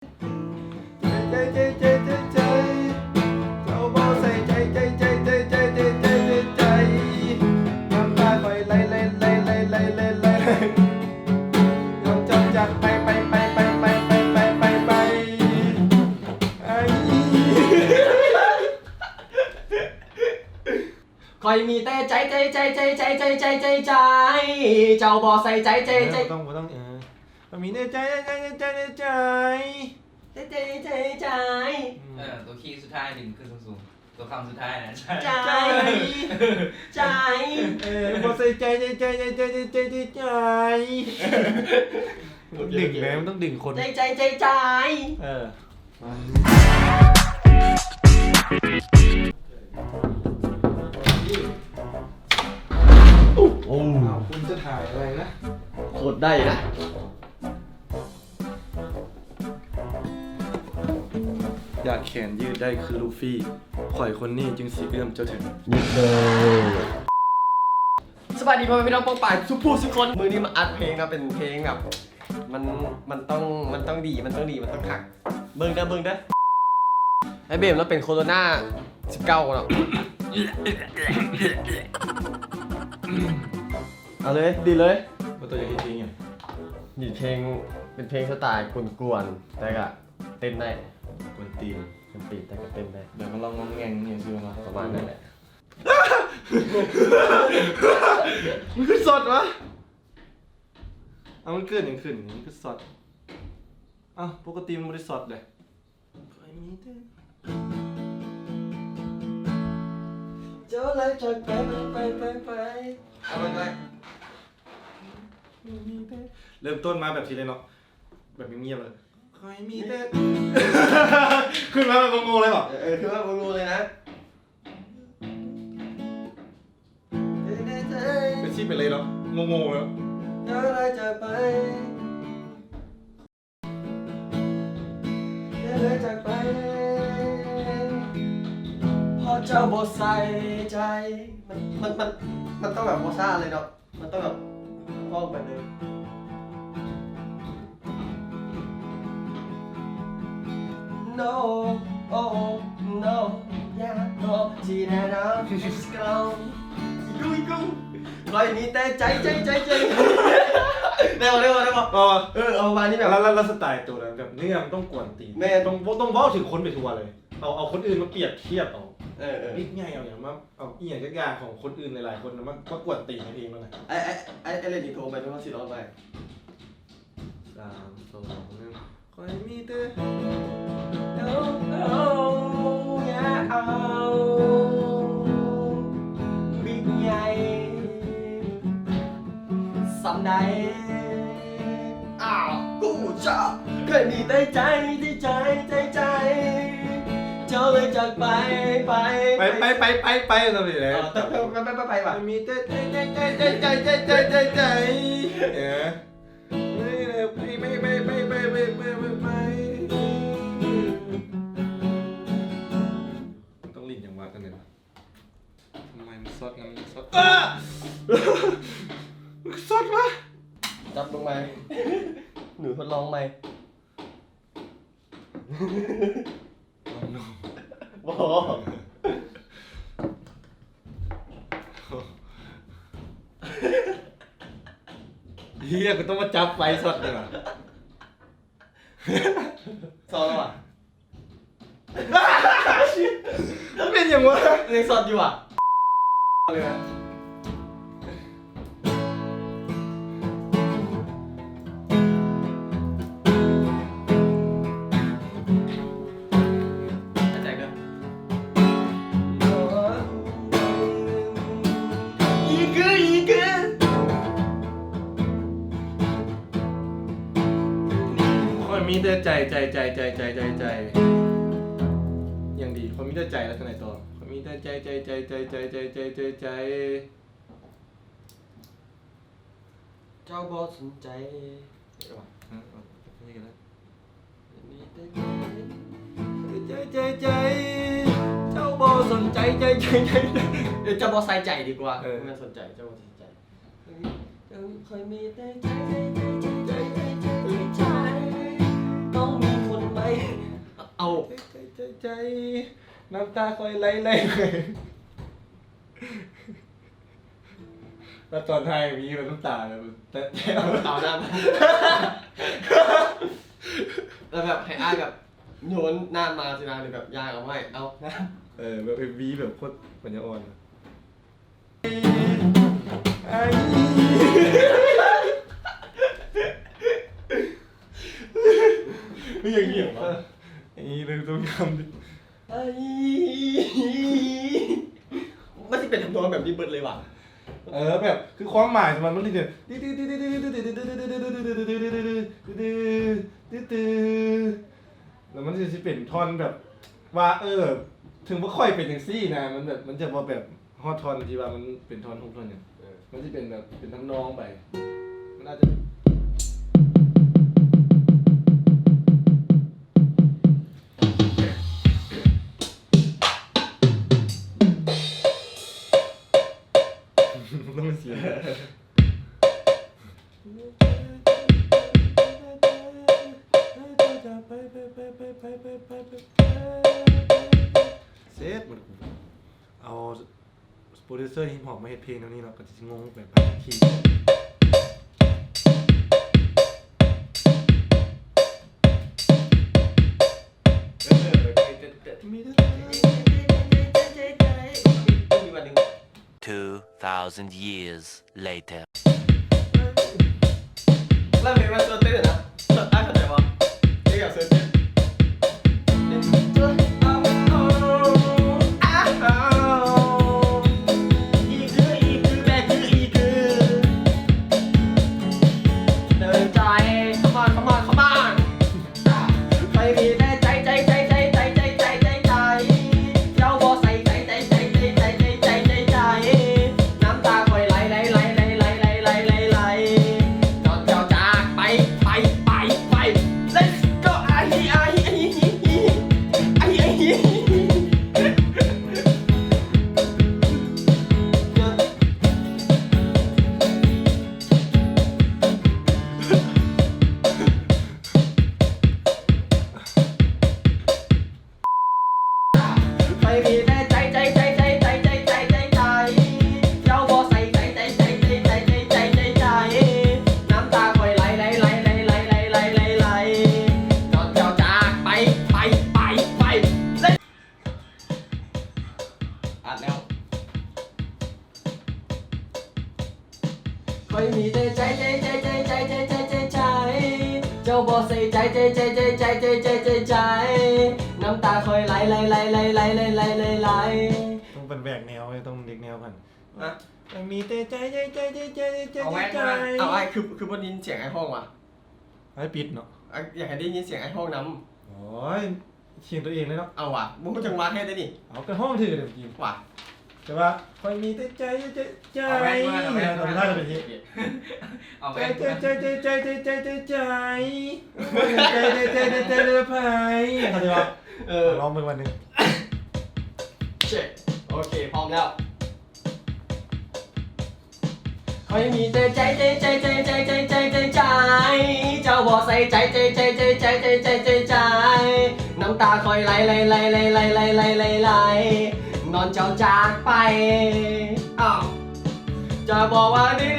ໃຈ ໃຈ ເຈົ້າບໍ່ໃສ່ໃຈ ໃຈ ໃຈ ນ້ຳຕາຂ້ອຍໄຫຼ ໄຫຼ ໄຫຼ ໄຫຼ ຍ້ອນເຈົ້າຈາກໄປ ໄປ ໄປ ໄປ ໄປ ໄອ້ ຂ້ອຍມີແຕ່ໃຈ ໃຈ ເຈົ້າບໍ່ໃສ່ໃຈ ໃຈ ເອີ ບໍ່ຕ້ອງ ບໍ່ຕ້ອງ ເອີ ຂ້ອຍມີແຕ່ໃຈ ໃຈ ໃຈ ໃຈ ໃຈ ໃຈ ໃຈ ໃຈ ໃຈ ອືມ ເອີ ຕົວຄີສຸດທ້າຍດຶງຂຶ້ນສູງໆ ຕົວຄຳສຸດທ້າຍນະ ໃຈ ໃຈ ໃຈ ເອີ ບໍ່ໃສ່ໃຈ ໃຈ ໃຈ ໃຈ ໃຈ ໃຈ ໃຈ ໃຈ ໂອເຄ ດຶງແຫຼະ ມັນຕ້ອງດຶງຄົນ ໃຈ ໃຈ ໃຈ ໃຈ ເອີ. ໂອ້ ອ້າວ ຄຸນຈະຖ່າຍອະໄລນະ? ໂຄດໄດ້ນະ. ຢາກແຂນຍືດໄດ້ຄືລູຟີ້ ຂ້ອຍຄົນນີ້ຈຶ່ງຊິເອື້ອມເຈົ້າເຖິງ. ຍືດເດີ. ສະບາຍດີພໍ່ແມ່ພີ່ນ້ອງປ້ອງປາຍທຸກຜູ້ທຸກຄົນ. ມື້ນີ້ມາອັດເພງເນາະ ເປັນເພງແບບ ມັນ ມັນຕ້ອງ ມັນຕ້ອງດີ ມັນຕ້ອງດີ ມັນຕ້ອງຄັກ. ເບິ່ງເດີ ເບິ່ງເດີ ໄອ້ເບມລາວເປັນໂຄໂຣນາສິບເກົ້າເນາະ. ເອົາເລີຍ ດີດເລີຍ. ວ່າໂຕຢາກເຮັດເພງຫຍັງ? ດີດເພງ ເປັນເພງສະໄຕລ໌ກວນໆ ແຕ່ກະເຕັ້ນໄດ້. ກວນຕີນ ກວນຕີນ ແຕ່ກະເຕັ້ນໄດ້. ແບບມາລອງງອງແງງຫຍັງຊີ້ແມ່ນບໍ່? ປະມານນັ້ນແຫຼະ. ມັນຄືຊັອດວະ? ເອົາ ມັນເກີດຫຍັງຂຶ້ນ? ມັນຄືຊັອດ? ເອົ້າ ປົກກະຕິມັນບໍ່ໄດ້ຊັອດເດ້. ຂ້ອຍມີແຕ່ ເຈົ້າໄລ່ຈາກໄປ ໄປ ໄປ ໄປ ໄປ. ເອົາໄປ ໄປ. ມີແຕ່ ເລີ່ມຕົ້ນມາແບບຊີ້ເລີຍເນາະ ແບບງຽບໆເລີຍ. ຂ້ອຍມີແຕ່ ຂຶ້ນມາແບບງົງໆເລີຍເບາະ? ເອີ ຂຶ້ນມາແບບງົງໆເລີຍນະ. ເປັນຊິເປັນເລີຍເນາະ ງົງໆເລີຍ. ເຈົ້າໄລ່ຈາກໄປ ເຈົ້າໄລ່ຈາກໄປ ເພາະເຈົ້າບໍ່ໃສ່ໃຈ. ມັນ ມັນ ມັນ ມັນຕ້ອງແບບບໍ່ຊ້າເລີຍເນາະ ມັນຕ້ອງແບບ ອອກໄປເລີຍ. No, oh, no, yeah, no, ຊິແນ່ນອນ Let's go. ອີກ ອີກ ຂ້ອຍມີແຕ່ໃຈ ໃຈ ໃຈ ໃຈ. ໄດ້ບໍ່ ໄດ້ບໍ່ ໄດ້ບໍ່? ເອີ ເອີ ເອົາປະມານນີ້ແບບ ແລ້ວ ແລ້ວ ແລ້ວສະໄຕລ໌ໂຕນັ້ນແບບເນື້ອມັນຕ້ອງກວນຕີນ ແມ່ນ ຕ້ອງ ຕ້ອງເວົ້າເຖິງຄົນໄປທົ່ວເລີຍ. ເອົາ ເອົາຄົນອື່ນມາປຽບທຽບເອົາ. ເອີ ເອີ ບິກໃຫຍ່ເອົາຫຍັງມາ ເອົາອີ່ຫຍັງຈັກຢ່າງຂອງຄົນອື່ນຫຼາຍໆຄົນນະ ມາ ມາກວນຕີນກັນເອງແລ້ວນະ. ໄອ້ ໄອ້ ໄອ້ ໄອ້ເລນນີ້ໂທໄປ ເພິ່ນວ່າຊິລອງໄປ. ສາມ ສອງ ໜຶ່ງ ຂ້ອຍມີແຕ່ ໂອ້ ໂອ້ ຢ່າເອົາ ບິກໃຫຍ່ ສ່ຳໃດ. ອ້າວ ກູຈາ ເຄີຍມີແຕ່ໃຈ ໃຈ ໃຈ ໃຈ ເຈົ້າເລີຍຈາກໄປ ໄປ ໄປ ໄປ ໄປ ໄປ ໄປ ໄປ ໄປ ໄປ ໄປ ໄປ ໄປ ໄປ ໄປ ໄປ ໄປ ມີແຕ່ໃຈ ໃຈ ໃຈ ໃຈ ເອີ ໄປ ໄປ ໄປ ໄປ ຕ້ອງຫຼິ້ນຈັງຫວະຈັ່ງໃດວະ? ທຳໄມມັນຊັອດນະ ມັນຊັອດ ອ້າ ມັນຊັອດວະ? ຈັບລົງໃໝ່ ໜູທົດລອງໃໝ່. ບໍ່ ເຮີຍ ກູຕ້ອງມາຈັບໄຟຊັອດນີ້ຫວາ? ຊອດແລ້ວຫວາ? ເປັນຫຍັງວະ? ຍັງຊອດຢູ່ຫວາ? ເລີຍນະ. ອີກຄື ອີກຄື ຂ້ອຍມີແຕ່ໃຈ ໃຈ ໃຈ ໃຈ ຢ່າງດີ ຂ້ອຍມີແຕ່ໃຈ ແລ້ວຈັ່ງໃດຕໍ່? ຂ້ອຍມີແຕ່ໃຈ ໃຈ ໃຈ ໃຈ ໃຈ ໃຈ ໃຈ ໃຈ ໃຈ ເຈົ້າບໍ່ສົນໃຈ ເອີ ເອີ ເອີ ໃຈ ໃຈ ໃຈ ເຈົ້າບໍ່ສົນໃຈ ໃຈ ໃຈ ໃຈ ເອີ ເຈົ້າບໍ່ໃສ່ໃຈດີກວ່າ ເອີ ບໍ່ແມ່ນສົນໃຈ ເຈົ້າບໍ່ສົນໃຈ. ຂ້ອຍມີແຕ່ໃຈ ໃຈ ໃຈ ໃຈ ຕ້ອງມີຄົນມ ໃຈ ນ້ຳຕາຂ້ອຍໄຫຼໄຫຼ ແລ້ວຕອນທ້າຍມີແບບນ້ຳຕາແບບ ແຕ່ ແຕ່ເອົາ ເອົານ້ຳ ແລ້ວແບບໃຫ້ອ້າຍແບບໂຍນນ້ຳມາຊີ້ນະ ຫຼືແບບຍ່າງເອົາມາໃຫ້ ເອົານ້ຳ ເອີ ແບບເອັມວີແບບໂຄດປັນຍາອ່ອນ ອາຍ ມັນຍັງຫຽງວະ ເອີ ອັນນີ້ເລື່ອງຕົ້ນຄຳ ອາຍ ມັນຊິເປັນທຳນອງແບບນີ້ເບິດເລີຍຫວາ? ເອີ ແບບ ຄືຄວາມໝາຍຂອງມັນ ມັນຊິເປັນ ແລ້ວມັນຊິ ຊິເປັນທ່ອນແບບວ່າ ເອີ ເຖິງວ່າຂ້ອຍເປັນຈັ່ງຊີ້ນະ ມັນແບບ ມັນຈະບໍ່ແບບຮອດທ່ອນທີ່ວ່າມັນເປັນທ່ອນຮຸກທ່ອນຫຍັງ ເອີ ມັນຊິເປັນແບບເປັນທຳນອງໄປ ມັນອາດຈະ ຕ້ອງເປັນສຽງ ເຊັດ ເອົາໂປຣດິວເຊີຮິບຮອບມາເຮັດເພງແນວນີ້ເນາະ ກໍຊິງົງໄປບາງທີ ເອີ ມີແຕ່ ມີແຕ່ Two thousand years later. ແລ້ວເພງມັນຊວນຕື່ນນະ ອ້າຍເຂົ້າໃຈບໍ່? ເພງແບບຊວນຕື່ນ Come on, come on, come on. ຂ້ອຍມີແຕ່ໃຈ ໃຈ ໃຈ ເຈົ້າບໍ່ໃສ່ໃຈ ໃຈ ໃຈ ນ້ຳຕາຂ້ອຍໄຫຼ ໄຫຼ ຍ້ອນເຈົ້າຈາກໄປ ໄປ ໄປ ໄປ Let's go ອາຮີ ອາຮີ ອາຮີ ອາຮີ ອາຮີ ອາຮີ. ຂ້ອຍມີແຕ່ໃຈ ໃຈ ເຈົ້າບໍ່ໃສ່ໃຈ ໃຈ ນ້ຳຕາຂ້ອຍໄຫຼ ໄຫຼ ຍ້ອນເຈົ້າຈາກໄປ ໄປ ໄປ ໄປ ເລີຍ ອັດແລ້ວ. ຂ້ອຍມີແຕ່ໃຈ ໃຈ ເຈົ້າບໍ່ໃສ່ໃຈ ໃຈ ນ້ຳຕາຂ້ອຍໄຫຼ ໄຫຼ ຕ້ອງເປັນແບກແນວ ຕ້ອງເດັກແນວກັນ ຮະ? ມີແຕ່ໃຈ ໃຈ ເອົາ ອ້າຍ ຄື ຄືບໍ່ໄດ້ຍິນສຽງອ້າຍຮ້ອງຫວາ? ອ້າຍປິດເນາະ ອາ ຢາກໃຫ້ໄດ້ຍິນສຽງອ້າຍຮ້ອງນຳ. ໂອ້ຍ ສຽງຕົວເອງເລີຍເນາະ. ເອົາຫວາ ບໍ່ຮູ້ຈັງຫວະແທ້ເດນີ້. ເອົາ ກໍຮ້ອງຖືກເດ້ມື້ກີ້ຫວາ ແຕ່ວ່າຂ້ອຍມີແຕ່ໃຈ ໃຈ ໃຈ ເອົາແວ່ນມາ ເອົາແວ່ນມາ ເອົາແວ່ນມາ ເອົາແວ່ນມາ ໃຈ ໃຈ ໃຈ ໃຈ ໃຈ ໃຈ ໃຈ ເຂົ້າໃຈບໍ່? ເອີ ລອງເບິ່ງບາດນີ້ ເຊັກ ໂອເຄ ພ້ອມແລ້ວ. ຂ້ອຍມີແຕ່ໃຈ ໃຈ ເຈົ້າບໍ່ໃສ່ໃຈ ໃຈ ນ້ຳຕາຂ້ອຍໄຫຼ ໄຫຼ ຍ້ອນເຈົ້າຈາກໄປ ອ້າວ ຈະບອກວ່າດີໆ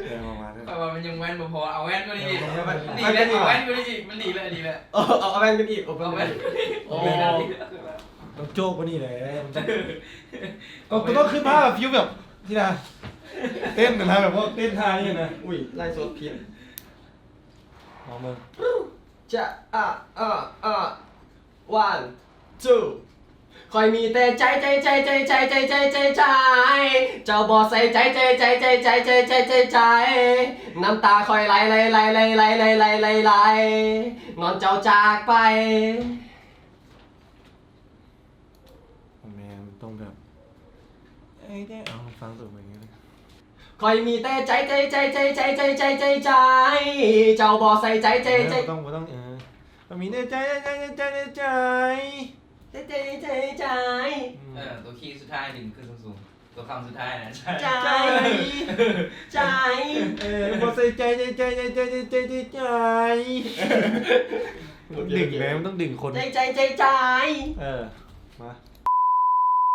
ເອີ ປະມານນັ້ນ ຂ້ອຍວ່າມັນຍັງແວ່ນບໍ່ພໍ ເອົາແວ່ນກວ່ານີ້ອີກ ເອົາແວ່ນ ມັນດີແລ້ວ ເອົາແວ່ນກວ່ານີ້ອີກ ມັນດີແລ້ວ ດີແລ້ວ ເອົາ ເອົາແວ່ນກວ່ານີ້ອີກ ເອົາແວ່ນ ໂອ້ ຕ້ອງໂຈກກວ່ານີ້ແຫຼະ ມັນຈະ ກໍ ກໍຕ້ອງຂຶ້ນມາແບບຟີວແບບ ທີ່ນະ ເຕັ້ນນະ ແບບພວກເຕັ້ນທ່ານີ້ນະ ອຸ້ຍ ໄລຟ໌ສົດຜິດ ລອງເບິ່ງ ຈະ ອະ ອະ ອະ ວັນ ທູ ຂ້ອຍມີແຕ່ໃຈ ໃຈ ເຈົ້າບໍ່ໃສ່ໃຈ ໃຈ ນ້ຳຕາຂ້ອຍໄຫຼ ໄຫຼ ຍ້ອນເຈົ້າຈາກໄປ. ແມ່ນ ມັນຕ້ອງແບບ ເອີ ເອົາ ຟັງຕົວເອງ ຂ້ອຍມີແຕ່ໃຈ ໃຈ ເຈົ້າບໍ່ໃສ່ໃຈ ໃຈ ເອີ ບໍ່ຕ້ອງ ບໍ່ຕ້ອງ ເອີ ຂ້ອຍມີແຕ່ໃຈ ໃຈ ໃຈ ໃຈ ໃຈ ໃຈ ໃຈ ໃຈ ອືມ ເອີ ຕົວຄີສຸດທ້າຍດຶງຂຶ້ນສູງໆ ຕົວຄຳສຸດທ້າຍນະ ໃຈ ໃຈ ໃຈ ເອີ ບໍ່ໃສ່ໃຈ ໃຈ ໃຈ ໃຈ. ໂອເຄ ດຶງແດ່ ໂອເຄ ມັນຕ້ອງດຶງຄົນ ໃຈ ໃຈ ໃຈ ໃຈ ເອີ ມາ